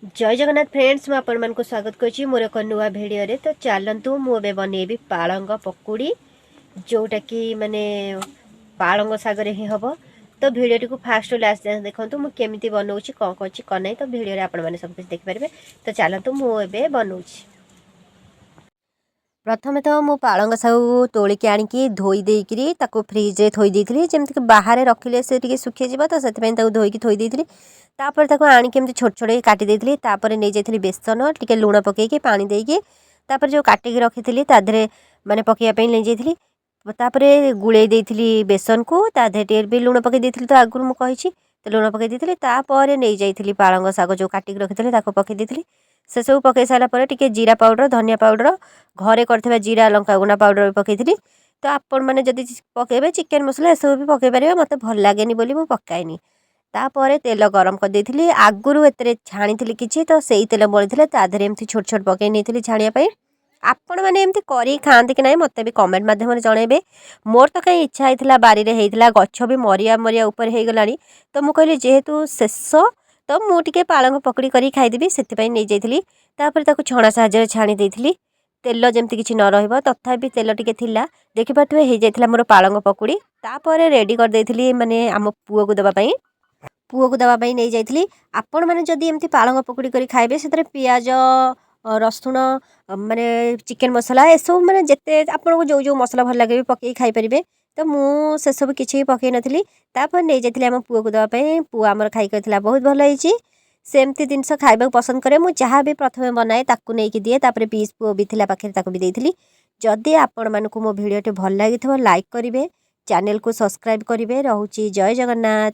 ଜୟ Jagannath friends, ମୁଁ ଆପଣମାନଙ୍କୁ ସ୍ୱାଗତ କରୁଛି ମୋର ଏକ ନୂଆ ଭିଡ଼ିଓରେ। ତ ଚାଲନ୍ତୁ, ମୁଁ ଏବେ ବନେଇବି ପାଳଙ୍ଗ ପକୁଡ଼ି, ଯେଉଁଟାକି ମାନେ ପାଳଙ୍ଗ ଶାଗରେ ହିଁ ହେବ। ତ ଭିଡ଼ିଓଟିକୁ ଫାଷ୍ଟ ଲାଷ୍ଟ ଯାଏଁ ଦେଖନ୍ତୁ, ମୁଁ କେମିତି ବନଉଛି, କ'ଣ କରୁଛି, କ'ଣ ନାହିଁ। ତ ଭିଡ଼ିଓରେ ଆପଣମାନେ ସବୁ କିଛି ଦେଖିପାରିବେ। ତ ଚାଲନ୍ତୁ, ମୁଁ ଏବେ ବନଉଛି। ପ୍ରଥମେ ତ ମୁଁ ପାଳଙ୍ଗ ଶାଗକୁ ତୋଳିକି ଆଣିକି ଧୋଇ ଦେଇକିରି ତାକୁ ଫ୍ରିଜରେ ଥୋଇ ଦେଇଥିଲି। ଯେମିତିକି ବାହାରେ ରଖିଲେ ସେ ଟିକେ ଶୁଖିଯିବ, ତ ସେଥିପାଇଁ ତାକୁ ଧୋଇକି ଥୋଇ ଦେଇଥିଲି। ତାପରେ ତାକୁ ଆଣିକି ଏମିତି ଛୋଟ ଛୋଟ ହେଇକି କାଟି ଦେଇଥିଲି। ତାପରେ ନେଇଯାଇଥିଲି ବେସନ, ଟିକେ ଲୁଣ ପକାଇକି, ପାଣି ଦେଇକି, ତାପରେ ଯେଉଁ କାଟିକି ରଖିଥିଲି ତା ଦେହରେ ମାନେ ପକାଇବା ପାଇଁ ନେଇଯାଇଥିଲି। ତାପରେ ଗୁଳେଇ ଦେଇଥିଲି ବେସନକୁ, ତା ଦେହରେ ଟିକେ ବି ଲୁଣ ପକାଇ ଦେଇଥିଲି। ତ ଆଗରୁ ମୁଁ କହିଛି, ତ ଲୁଣ ପକାଇ ଦେଇଥିଲି। ତାପରେ ନେଇଯାଇଥିଲି ପାଳଙ୍ଗ ଶାଗ, ଯେଉଁ କାଟିକି ରଖିଥିଲି ତାକୁ ପକାଇ ଦେଇଥିଲି। ସେସବୁ ପକାଇ ସାରିଲା ପରେ ଟିକେ ଜିରା ପାଉଡ଼ର, ଧନିଆ ପାଉଡ଼ର, ଘରେ କରିଥିବା ଜିରା ଲଙ୍କା ଗୁଣ୍ଡ ପାଉଡ଼ର ବି ପକାଇଥିଲି। ତ ଆପଣମାନେ ଯଦି ପକାଇବେ, ଚିକେନ୍ ମସଲା ଏସବୁ ବି ପକାଇ ପାରିବେ। ମୋତେ ଭଲ ଲାଗେନି ବୋଲି ମୁଁ ପକାଏନି। ତାପରେ ତେଲ ଗରମ କରିଦେଇଥିଲି ଆଗରୁ, ଏଥିରେ ଛାଣିଥିଲି କିଛି, ତ ସେଇ ତେଲ ବଳିଥିଲା, ତା ଦେହରେ ଏମିତି ଛୋଟ ଛୋଟ ପକାଇ ନେଇଥିଲି ଛାଣିବା ପାଇଁ। ଆପଣମାନେ ଏମିତି କରିକି ଖାଆନ୍ତି କି ନାହିଁ, ମୋତେ ବି କମେଣ୍ଟ ମାଧ୍ୟମରେ ଜଣାଇବେ। ମୋର ତ କାହିଁ ଇଚ୍ଛା ହେଇଥିଲା, ବାରିରେ ହେଇଥିଲା, ଗଛ ବି ମରିବା ମରିବା ଉପରେ ହେଇଗଲାଣି। ତ ମୁଁ କହିଲି, ଯେହେତୁ ଶେଷ, ତ ମୁଁ ଟିକେ ପାଳଙ୍ଗ ପକୁଡ଼ି କରିକି ଖାଇଦେବି, ସେଥିପାଇଁ ନେଇଯାଇଥିଲି। ତାପରେ ତାକୁ ଛଣା ସାହାଯ୍ୟରେ ଛାଣି ଦେଇଥିଲି, ତେଲ ଯେମିତି କିଛି ନ ରହିବ। ତଥାପି ତେଲ ଟିକେ ଥିଲା, ଦେଖିପାରୁଥିବେ। ହେଇଯାଇଥିଲା ମୋର ପାଳଙ୍ଗ ପକୁଡ଼ି। ତାପରେ ରେଡ଼ି କରିଦେଇଥିଲି, ମାନେ ଆମ ପୁଅକୁ ଦେବା ପାଇଁ, ପୁଅକୁ ଦେବା ପାଇଁ ନେଇଯାଇଥିଲି। ଆପଣମାନେ ଯଦି ଏମିତି ପାଳଙ୍ଗ ପକୁଡ଼ି କରି ଖାଇବେ, ସେଥିରେ ପିଆଜ, ରସୁଣ, ମାନେ ଚିକେନ୍ ମସଲା, ଏସବୁ ମାନେ ଯେତେ ଆପଣଙ୍କୁ ଯେଉଁ ଯେଉଁ ମସଲା ଭଲ ଲାଗେ ବି ପକାଇକି ଖାଇପାରିବେ। ତ ମୁଁ ସେସବୁ କିଛି ବି ପକାଇ ନଥିଲି। ତାପରେ ନେଇଯାଇଥିଲି ଆମ ପୁଅକୁ ଦେବା ପାଇଁ। ପୁଅ ଆମର ଖାଇକି କହିଥିଲା ବହୁତ ଭଲ ହେଇଛି। ସେମିତି ଜିନିଷ ଖାଇବାକୁ ପସନ୍ଦ କରେ। ମୁଁ ଯାହା ବି ପ୍ରଥମେ ବନାଏ, ତାକୁ ନେଇକି ଦିଏ। ତାପରେ ପିଇସି ପୁଅ ବି ଥିଲା ପାଖରେ, ତାକୁ ବି ଦେଇଥିଲି। ଯଦି ଆପଣମାନଙ୍କୁ ମୋ ଭିଡ଼ିଓଟି ଭଲ ଲାଗିଥିବ, ଲାଇକ୍ କରିବେ, ଚ୍ୟାନେଲକୁ ସବସ୍କ୍ରାଇବ୍ କରିବେ। ରହୁଛି, ଜୟ ଜଗନ୍ନାଥ।